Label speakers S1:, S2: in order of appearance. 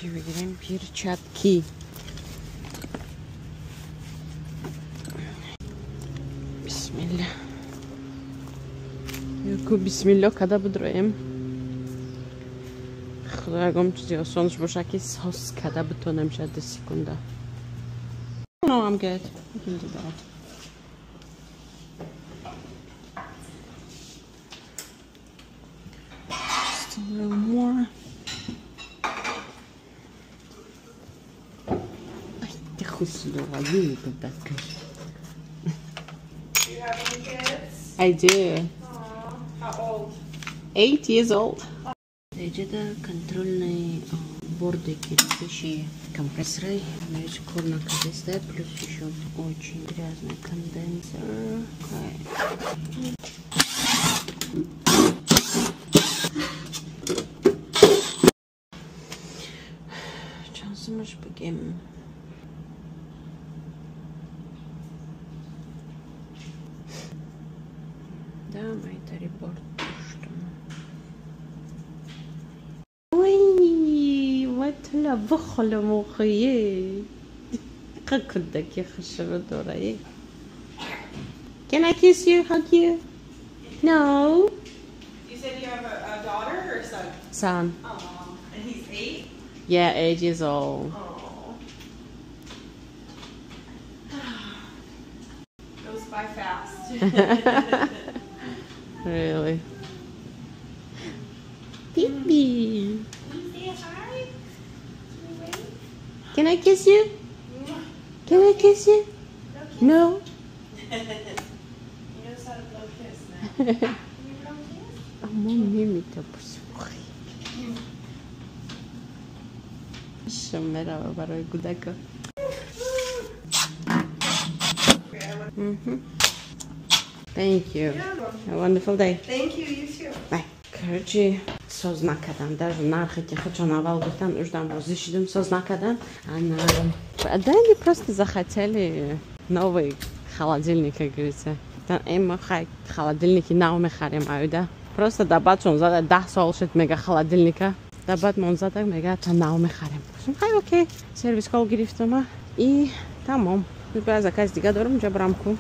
S1: Чӣ бигирем? Перчатки. Бисмилла. Яку бисмилло када бидроем. Худо, ягон чизи осонш боша, ки сос када битонем шад 2 секунда. No, I'm good. I can do that. Just a little more. Ай, ты хуснула, кудак.
S2: Do you have any kids?
S1: I do.
S2: Aw, how old?
S1: 8 years old. Эҷада контрольный борды ки пеши компрессоры кор накардеста, плюс еще очень грязный конденсер. Okay. Чанд сумаш бигем? Да, майтари борд доштум. Ой, ватла бухло мухие. Кудаки хушрӯ дорае. Can I kiss you, hug you? No.
S2: You said you have a daughter or a son?
S1: Son.
S2: Aw, and he's 8?
S1: Yeah, 8 years old.
S2: Aw. Goes by fast.
S1: Really? Baby.
S2: Can you say hi? Can you wave?
S1: Can I kiss you? Can I kiss you? No.
S2: He knows how to blow kiss now. Can you blow kiss?
S1: Амо мемита бусухи. Шамерава барои кӯдака. Thank you. Have a wonderful day.
S2: Thank you, you too.
S1: Bye. Короче, соз накардан. Даже нархе ки худшон аввал гуфтан, уждам розӣ шудем, соз накардан. Ана. Да, они просто захотели новый холодильник, как говорится. Эм хай холодильники нав мехарем аюда. Просто да баъд зада 10 сол шуд, мега, холодильника. Да баъд мон зада, мега, та нав мехарем. Гуфтам, хай, окей. Service call гирифтама и тамом. Бояд заказ дига дорам, ҷа барам ку.